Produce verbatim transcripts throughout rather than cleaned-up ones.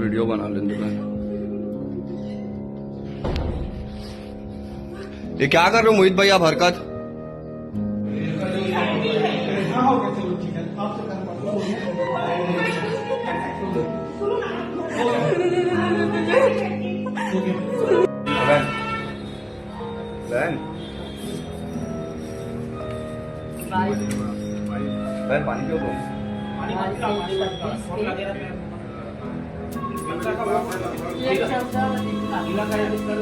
Video बना लेंगे भाई। ये क्या कर रहे हो मोहित भाई आप हरकत? बहन, बहन, पानी क्यों दो?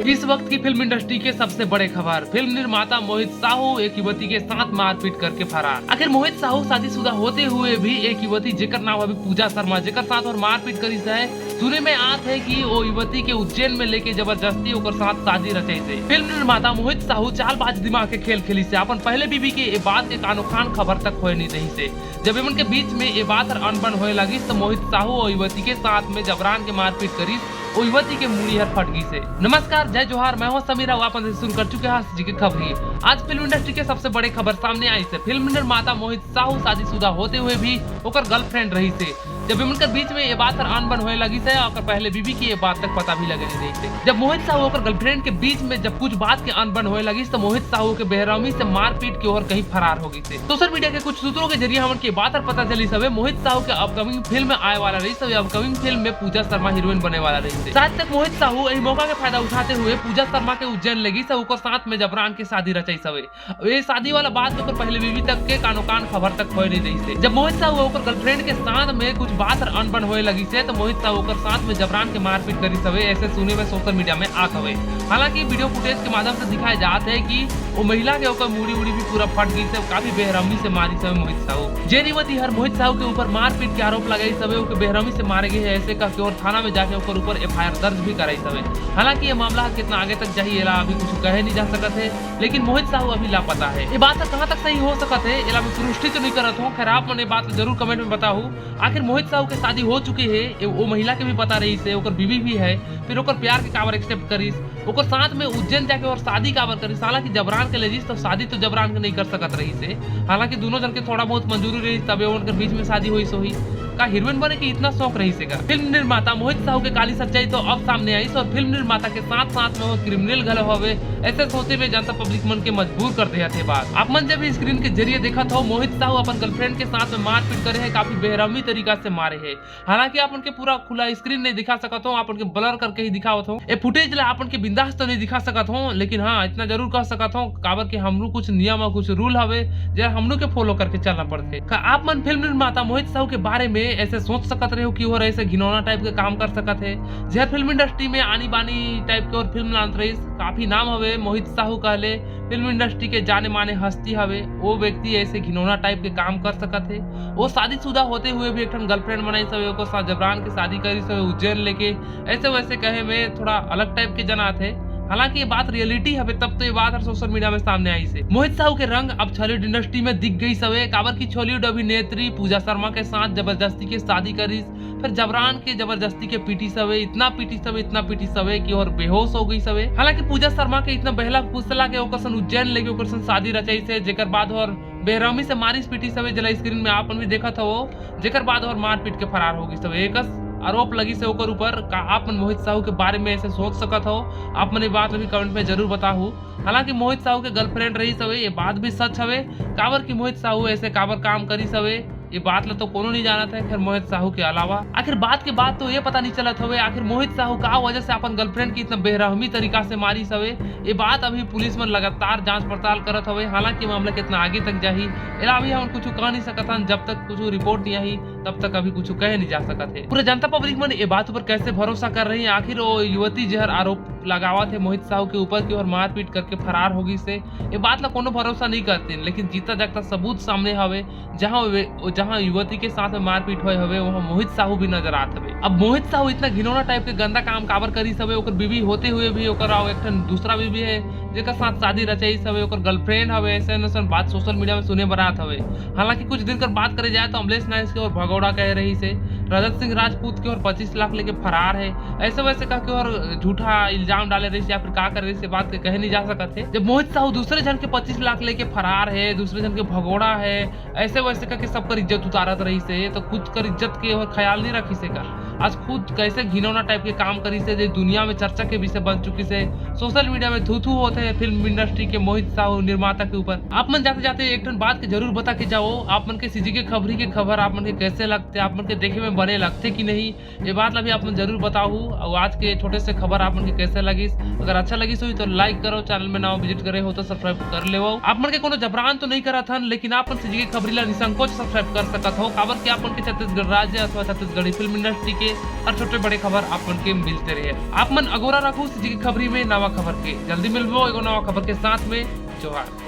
इस वक्त की फिल्म इंडस्ट्री के सबसे बड़े खबर, फिल्म निर्माता मोहित साहू एक युवती के साथ मारपीट करके फरार। आखिर मोहित साहू शादीशुदा होते हुए भी एक युवती, जेकर नाम अभी पूजा शर्मा, जेकर साथ और मारपीट करिस है, सुने में आत है कि वो युवती के उज्जैन में लेके जबरदस्ती ओकर साथ शादी रचाइस है। फिल्म निर्माता मोहित साहू चालबाज दिमाग के खेल खेलिस है, अपन पहले बीवी के ये बात के कानो खान खबर तक होए नहीं दीस है। जब एमन के बीच में ये बात हर अनबन होए लगिस, तो मोहित साहू और युवती के साथ में जबरान के मारपीट करिस, वो युवती के मुड़ी हर फट गइस है। नमस्कार, जय जोहार, मैं हूं समीर, अउ आप मन से शुरू कर चुके हैं आज की खबरी। आज फिल्म इंडस्ट्री के सबसे बड़े खबर सामने आइस है। फिल्म निर्माता मोहित साहू शादीशुदा होते हुए भी ओकर गर्लफ्रेंड रहिस है। जब एमन के बीच में ये बात हर अनबन होए लगिस है, ओकर पहले बीवी के ये बात तक पता भी लगे नहीं रहिस है। जब मोहित साहू ओकर गर्लफ्रेंड के बीच में जब कुछ बात के अनबन होए लगिस, तो मोहित साहू के बेरहमी से मारपीट के ओहर कहीं फरार हो गइस है। सोशल मीडिया के कुछ सूत्रों के जरिए हमन के बात हर पता चलिस हवे, मोहित साहू के अपकमिंग फिल्म में आए वाला रहिस हवे, अपकमिंग फिल्म में पूजा शर्मा हीरोइन बने वाला रहिस है। शायद तक मोहित साहू यही मौका के फायदा उठाते हुए पूजा शर्मा के उज्जैन ले गइस, ओकर साथ में जबरान के शादी रचाइस हवे। ये शादी वाला बात ओकर पहले बीवी तक के कानो कान खबर तक होए नहीं दीस है। जब मोहित साहू ओकर गर्लफ्रेंड के साथ में कुछ बात हर अनबन होए लगिस है, तो मोहित साहू ओकर साथ में जबरान के मारपीट करिस हवे, ऐसे सुने में सोशल मीडिया में आत हवे। हालांकि वीडियो फुटेज के माध्यम से दिखाए जात है कि वो महिला के ओकर मुड़ी उड़ी भी पूरा फट गइस है, काफी बेरहमी से मारिस हवे मोहित साहू। जेन युवती हर मोहित साहू के ऊपर मारपीट के आरोप लगाइस हवे, ओके बेरहमी से मारे गए है, ऐसे कह के और थाना में जाके ओकर ऊपर एफ आई आर दर्ज भी कराइस हवे। हालांकि ये मामला कितना आगे तक जाही, एला अभी कुछ कहे नहीं जा सकत है, लेकिन मोहित साहू अभी लापता है। ये बात कहाँ तक सही हो सकत है, एला मैं पुष्टि तो नहीं करत हूँ। खैर, आप मन ये बात जरूर कमेंट में बताहू, आखिर मोहित साहू के शादी हो चुकी है, ये वो महिला के भी पता रहिस है, ओकर बीवी भी है, फिर ओकर प्यार के काबर एक्सेप्ट करिस, ओकर साथ में उज्जैन जाके और शादी काबर करिस, हालांकि जबरान के ले जिस तो शादी तो जबरान के नहीं कर सकत रहिस है, हालांकि दोनों जन के थोड़ा बहुत मंजूरी रहिस तबे ओमन के बीच में शादी होइस होही। का हीरोइन बने के इतना शौक रहिस है का? फिल्म निर्माता मोहित साहू के काली सच्चाई तो अब सामने आइस और फिल्म निर्माता के साथ साथ में वो क्रिमिनल घलो हवे, ऐसे सोचे में जनता पब्लिक मन के मजबूर कर देहत हे बात। आप मन जब स्क्रीन के जरिए देखत हो मोहित साहू अपन गर्लफ्रेंड के साथ में मारपीट करे है, काफी बेरहमी तरीका से मारे है। हालांकि आप उनके पूरा खुला स्क्रीन नहीं दिखा सकत हो, आप उनके ब्लर करके ही दिखावत हो। ये फुटेज ला आप उनके बिंदास तो नहीं दिखा सकत हो, लेकिन हाँ, इतना जरूर कह सकत हो, काबर कि हमनू कुछ नियम और कुछ रूल हवे, जेला हमनू के फॉलो करके चलना पड़थे। का आप मन फिल्म निर्माता मोहित साहू के बारे में ऐसे सोच सकत रहे हो कि वो ऐसे घिनौना टाइप के काम कर सकत है? जेहर फिल्म इंडस्ट्री में आनी बानी टाइप के और फिल्म लानत रहिस, काफी नाम हवे मोहित साहू कहले, फिल्म इंडस्ट्री के जाने माने हस्ती हवे, वो व्यक्ति ऐसे घिनौना टाइप के काम कर सकत है? वो शादीशुदा होते हुए भी एक ठन गर्लफ्रेंड बनाइस हवे, ओकर साथ जबरान के शादी करिस हवे उज्जैन लेके, ऐसे वैसे कहे में थोड़ा अलग टाइप के जनात है। हालांकि ये बात रियलिटी हवे, तब तो ये बात हर सोशल मीडिया में सामने आइस है। मोहित साहू के रंग अब छॉलीवुड इंडस्ट्री में दिख गइस हवे, काबर की छॉलीवुड अभिनेत्री पूजा शर्मा के साथ जबरदस्ती के शादी करिस, फिर जबरान के जबरदस्ती के पीटिस हवे, इतना पीटिस हवे, इतना पीटिस हवे कि ओहर बेहोश हो गइस हवे। हालांकि पूजा शर्मा के इतना बहला फुसला के ओकर सन उज्जैन लेके ओकर सन शादी रचाइस है, जेकर बाद ओहर बेरहमी से मारिस पीटिस हवे, जेला स्क्रीन में आप मन भी देखत हवो, जेकर बाद ओहर मारपीट के फरार हो गइस हवे। एकस आरोप लगिस हे ओकर ऊपर। का आप मन मोहित साहू के बारे में ऐसे सोच सकत हव? आप मन ये बात भी कमेंट में जरूर बताहू। हालांकि मोहित साहू के गर्लफ्रेंड रहिस हवे, ये बात भी सच हवे। काबर कि मोहित साहू ऐसे काबर काम करिस हवे, ये बात ला तो कोनो नहीं जानत है, खैर मोहित साहू के अलावा। आखिर बात के बाद तो ये पता नहीं चलत हवे, आखिर मोहित साहू का वजह से अपन गर्लफ्रेंड की इतना बेरहमी तरीका से मारिस हवे। ये बात अभी पुलिस मन लगातार जांच पड़ताल करत हवे। हालांकि मामला कितना आगे तक जाही, एला अभी हम कुछ कह नहीं सकत हन। जब तक कुछ रिपोर्ट नहीं आही, तब तक अभी कुछ कहे नहीं जा सकत है। पूरे जनता पब्लिक मन ये बात ऊपर कैसे भरोसा कर रही है? आखिर वो युवती जेहर आरोप लगावत है मोहित साहू के ऊपर कि ओहर मारपीट करके फरार हो गइस हे, ये बात ला कोनो भरोसा नहीं करते, लेकिन जीता जागता सबूत सामने हवे। जहां वे, जहां युवती के साथ में मारपीट होए हवे, वहां मोहित साहू भी नजर आत हवे। अब मोहित साहू इतना घिनौना टाइप के गंदा काम काबर करिस हवे? ओकर बीवी होते हुए भी ओकर अउ एक ठन दूसरा बीवी है, जेकर साथ शादी रचाइस हवे, ओकर गर्लफ्रेंड हवे, ऐसे ऐसन बात सोशल मीडिया में सुने बर आत हवे। हालांकि कुछ दिन कर बात करे जाए तो अमलेश नाइस के ओर भगौड़ा कहे रहिस हे, रजत सिंह राजपूत के ओर पच्चीस लाख लेके फरार हे, ऐसे वैसे कह के ओर झूठा इल्जाम डाले रहिस या फिर का करे रहिस, ये बात के कहे नहीं जा सकत हे। जब मोहित साहू दूसरे झन के पच्चीस लाख लेके फरार हे, दूसरे झन के भगोड़ा हे, ऐसे वैसे कह के सबकर इज्जत उतारत रहिस हे, तो खुद कर इज्जत के ओर ख्याल नहीं रखिस हे का? आज खुद कैसे घिनौना type के काम करिस हे, जे दुनिया में चर्चा के विषय बन चुकिस हे। Social media में थू थू होत हे film industry के मोहित साहू निर्माता के ऊपर। आप मन जाते जाते एक ठन बात के जरूर बता के जाओ, आप मन के सीजी के खबरी के खबर आप मन के कैसे लगथे, आप मन के देखे में बने लगथे कि नहीं, ये बात ला भी आप मन जरूर बताहू। और आज के छोटे से खबर आप मन के कैसे लगिस, अगर अच्छा लगिस होही तो like करो, channel में नवा visit करे हो तो subscribe कर लेवो। आप मन के कोनो जबरान तो नहीं करत हन, लेकिन आप मन सीजी के खबरी ला निसंकोच subscribe कर सकत हो, काबर कि आप मन के छत्तीसगढ़ राज्य अथवा छत्तीसगढ़ी film industry के हर छोटे बड़े खबर आप मन के मिलते रहे। आप मन अगोरा रखू सीजी के खबरी में नवा खबर के। जल्दी मिलबो एगो नवा खबर के साथ में। जोहार।